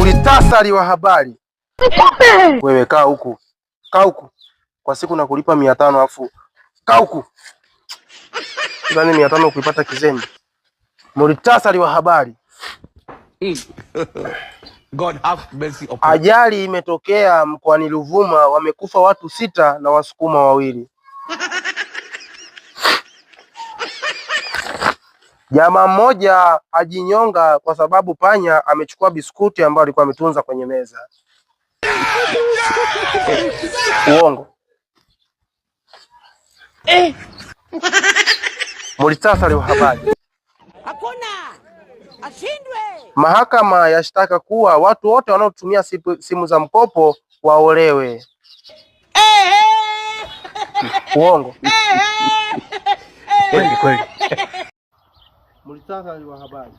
Muhtasari wa habari. Wewe kaa huku, kaa huku kwa siku nakulipa 500 afu kaa huku. Yaani 500 kuipata kizembe. Muhtasari wa habari. God have mercy upon Ajali imetokea mkoani Ruvuma, wamekufa watu 6 na Wasukuma 2. Jamaa mmoja ajinyonga kwa sababu panya amechukua biskuti ambayo alikuwa ametunza kwenye meza. Uongo. Muhtasari wa habari. Hakuna. Ashindwe. Mahakama yashtaka kuwa watu wote wanaotumia simu za mkopo waolewe. Uongo. Kweli kweli. Muhtasari wa habari.